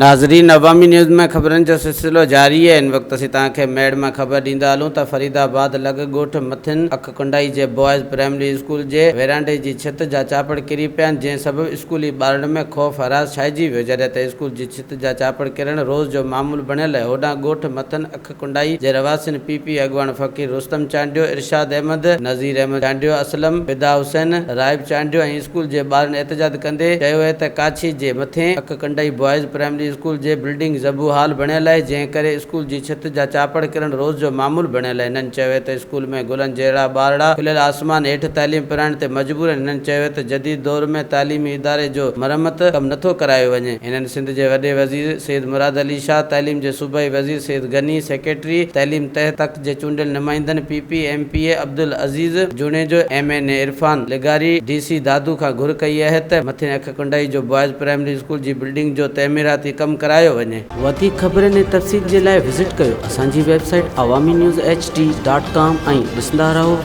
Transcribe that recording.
ناظرين عوامي نيوز ۾ خبرن جو سلسلو جاري آهي هن وقت اسين توهان کي ميڙ مان خبر ڏيندا هلون ته فريد آباد لڳ ڳوٺ مٿين اک ڪنڊائي جي بوائز پرائمري اسڪول جي ويرانڊي جي ڇت جا چاپڙ ڪري پيا آهن جنهن سبب اسڪولي ٻارڙن ۾ خوف هراس ڇائجي ويو جڏهن ته اسڪول جي ڇت جا چاپڙ ڪرڻ روز جو معمول بڻيل آهي هوڏانهن ڳوٺ مٿن اک ڪنڊائي جي رهواسين پي پي اڳواڻ فقير رستم چانڊيو، ارشاد احمد، نذير احمد چانڊيو، اسلم، فدا حسين، راهب چانڊيو ۽ اسڪول جي ٻارن احتجاج ڪندي چيو اهي ته ڪاڇي جي مٿين اک ڪنڊائي بوائز پرائمري اسڪول جي بلڊنگ زبون حال بڻيل آهي جنهن ڪري اسڪول جي ڇت جا چاپڙ ڪرڻ روز جو معمول بڻيل آهي هنن چيو اهي ته اسڪول ۾ گلن جهڙا ٻارڙا کليل آسمان هيٺ تعليم پرائڻ تي مجبور آهن هنن چيو اهي ته جديد دور ۾ تعليمي اداري جو مرمت ڪم نٿو ڪرايو وڃي هنن سنڌ جي وڏي وزير سيد مراد علي شاهه، تعليم جي صوبائي وزير سيد غني، سيڪريٽري تعليم تحت تڪ جي چونڊيل نمائندن P P M P A Abdul Aziz Junejo, M N A Irfan لغاري، ڊي سي دادو کان گهر ڪئي اهي ته مٿين اک ڪنڊائي جو بوائز پرائمري اسڪول جي بلڊنگ جو تعميراتي ڪم ڪرايو وڃي. وڌيڪ خبرن ۽ تفصيل جي لاء وزٽ ڪيو اسان جي website Awami news H D dot com ۽ ڏسندا رهو.